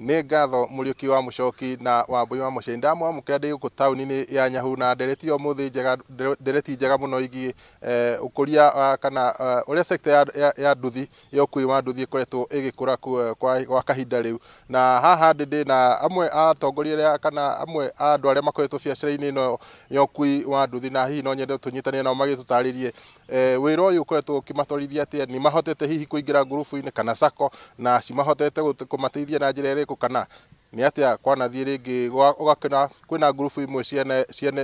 Nĩ ngatho Mũriũki wa Mũcoki na Wambũi wa Mũcei. Ndamwamũkĩra ndĩ gũkũ taũni-inĩ ya Nyahururu na ndereti ya ũmũthĩ njega, ndereti njega mũno ĩgiĩ ũkũria kana ũrĩa sector ya nduthi, ya ũkui wa nduthi ĩkoretwo ĩgĩkũra gwa kahinda rĩu. Na haha ndĩ ndĩna amwe a atongoria arĩa kana amwe a andũ arĩa makoretwo biacara-inĩ ĩno ya ũkui wa nduthi, na hihi no nyende tũnyitanĩre nao magĩtũtarĩrie wĩra ũyũ ũkoretwo ũkĩmatwarithia atĩa, nĩ mahotete hihi kũingĩra ngurubu-inĩ kana sacco, na cimahotete kũmateithia na njĩra ĩrĩkũ, kana nĩ atĩa kwanathiĩ rĩngĩ ũgakora kwĩna ngurubu imwe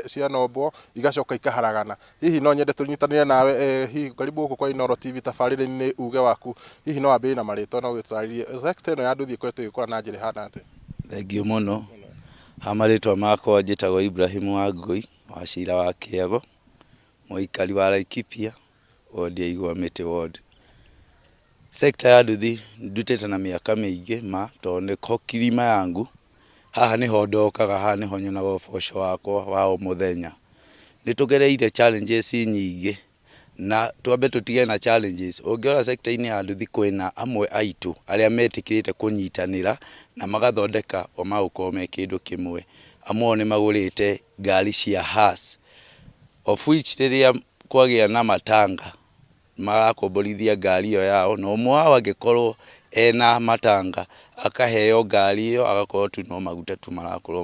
cianombwo igacoka ikaharagana. Hihi no nyende tũnyitanĩre nawe, hihi karibu gũkũ kwa Inooro TV tabarĩra-inĩ uge waku, hihi no wambĩrĩrie na marĩtwa na ũgĩtũtarĩrie sector ĩno ya nduthi ĩkoretwo ĩgĩkũra na njĩra ĩhana atĩa? Thengiũ mũno. Ha marĩtwa makwa njĩtagwo Ibrahim Wangũi wa Cira wa Kĩago, mũikari wa Laikipia, ward ya Igwa Mĩtĩ ward. Sector ya nduthi ndutĩte na mĩaka mĩingĩ ma tondũ nĩko kilima yangu, haha nĩho ndokaga, haha nĩho nyonaga ũboco wakwa wa o mũthenya. Nĩ tũgereire challenges nyingĩ na twambe tũtige na challenges, ũngĩrora sector-inĩ ya nduthi kwĩna amwe aitũ arĩa metĩkĩrĩte kũnyitanĩra na magathondeka o magũkorwo me kĩndũ kĩmwe. Amwe ao nĩ magũrĩte ngari cia hearse of which rĩrĩa kwagĩa na matanga marakomborithia ngari ĩyo yao, na ũmwe wao angĩkorwo ena matanga akaheo ngari ĩyo agakorwo tu no maguta tu marakorwo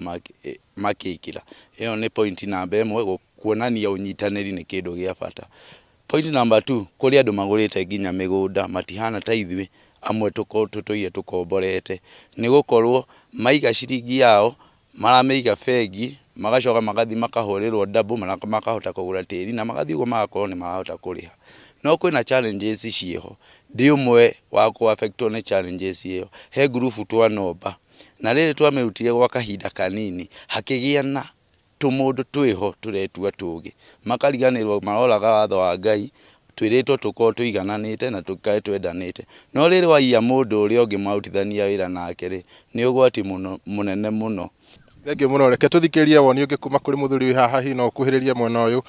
makĩkĩra. Ĩyo nĩ point namba ĩmwe kuonania ũnyitanĩri nĩ kĩndũ gĩa bata. Point number two, kũrĩ andũ magũrĩte nginya mĩgũnda matihana ta ithuĩ amwe tũtũire tũkomborete, nĩ gũkorwo maiga ciringi yao maramĩiga bengi magacoka magathiĩ makahũrĩrwo double makahota kũgũra tĩri na magathiĩ ũguo magakorwo nĩ marahota kũrĩha. No kwĩna challenges ciĩho, ndĩ ũmwe wa kũ affect wo nĩ challenges ĩyo. He ngurubu twanomba na rĩrĩ twamĩrutire gwa kahinda kanini hakĩgĩa na tũmũndũ twĩho tũretua tũgĩ, makariganĩrwo maroraga watho wa Ngai, twĩrĩtwo tũkorwo tũigananĩte na tũikare twendanĩte. No rĩrĩ waiya mũndũ ũrĩa ũngĩ mwarutithania wĩra nake rĩ, nĩ ũgwati mũno mũnene mũno. Thengiũ mũno. Reke tũthikĩrĩrie woni ũngĩ kuma kũrĩ mũthuri wĩ haha, hihi no ũkuhĩrĩrie mwena ũyũ.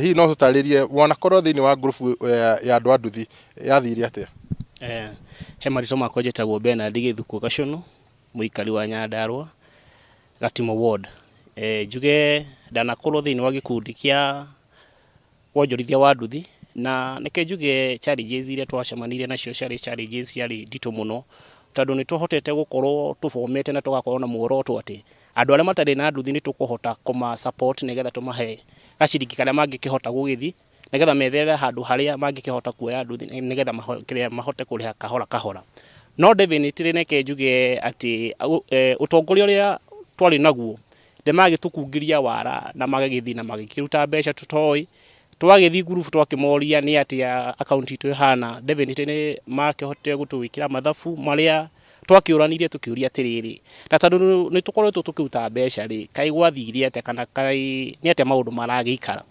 Hihi no ũtũtarĩrie wanakorwo thĩinĩ wa ngurubu ya andũ a nduthi yathire atĩa? He marĩtwa makwa njĩtagwo Bernard Gĩthukũ Gacũnũ, mũikari wa Nyandarũa, Gatimo ward. Njuge ndanakorwo thĩinĩ wa gĩkundi kĩa wonjorithia wa nduthi, na reke njuge challenges iria twacemanirie nacio ciarĩ challenges ciarĩ nditũ mũno, tondũ nĩ twahotete gũkorwo tũbomete na tũgakorwo na muoroto atĩ andũ arĩa matarĩ na nduthi nĩ tũkũhota kũma support nĩgetha tũmahe gaciringi karĩa mangĩkĩhota gũgĩthiĩ, nĩgetha metherere handũ harĩa mangĩkĩhota kuoya nduthi nĩgetha mahote kũrĩha kahora kahora. No definitely reke njuge atĩ ũtongoria ũrĩa twarĩ naguo nĩ magĩtũkungĩria wara na magĩgĩthiĩ na magĩkĩruta mbeca tũtoĩ. Twagĩthiĩ ngurubu twakĩmoria nĩ atĩa akaunti itũ ĩhana, definitely nĩ makĩhotire gũtwĩkĩra mathabu marĩa twakĩũranirie tũkĩũria atĩrĩrĩ, na tondũ nĩ tũkoretwo tũkĩruta mbeca rĩ, kaĩ gwathire atĩa kana kaĩ nĩ atĩa maũndũ maragĩikara?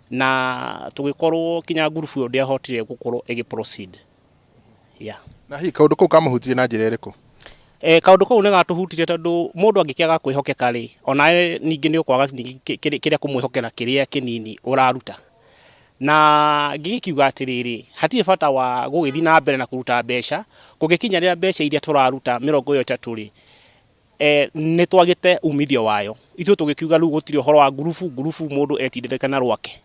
Na tũgĩkorwo kinya ngurubu ĩyo ndĩahotire gũkorwo ĩgĩ proceed. Yeah. Na hihi kaũndũ kau kamũhutirie na njĩra ĩrĩkũ? Kaũndũ kau nĩ gatũhutirie tondũ mũndũ angĩkĩaga kwĩhokeka rĩ, onawe ningĩ nĩ ũkwaga ningĩ kĩrĩa kũmwĩhokera kĩrĩa kĩnini ũraruta. Na ngĩgĩkiuga atĩrĩrĩ, hatirĩ bata wa gũgĩthiĩ na mbere na kũruta mbeca, kũngĩkinya rĩrĩa mbeca iria tũraruta 30 rĩ, nĩ twagĩte umithio wayo. Ithuĩ tũgĩkiuga rĩu gũtirĩ ũhoro wa ngurubu, ngurubu mũndũ etindĩrĩke na rwake.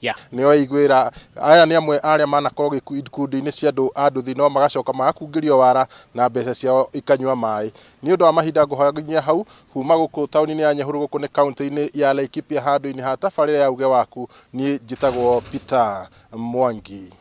Yeah. Nĩ waiguĩra aya nĩ amwe arĩa manakorwo ikundi-inĩ cia andũ a nduthi no magacoka magakungĩrio wara na mbeca ciao ikanyua maĩ. Nĩ ũndũ wa mahinda ngũhoya nginyia hau kuma gũkũ taũni-inĩ ya Nyahururu gũkũ nĩ kaunti-inĩ ya Laikipia handũ-inĩ ha tabarĩra ya uge waku. Niĩ njĩtagwo Peter Mwangi.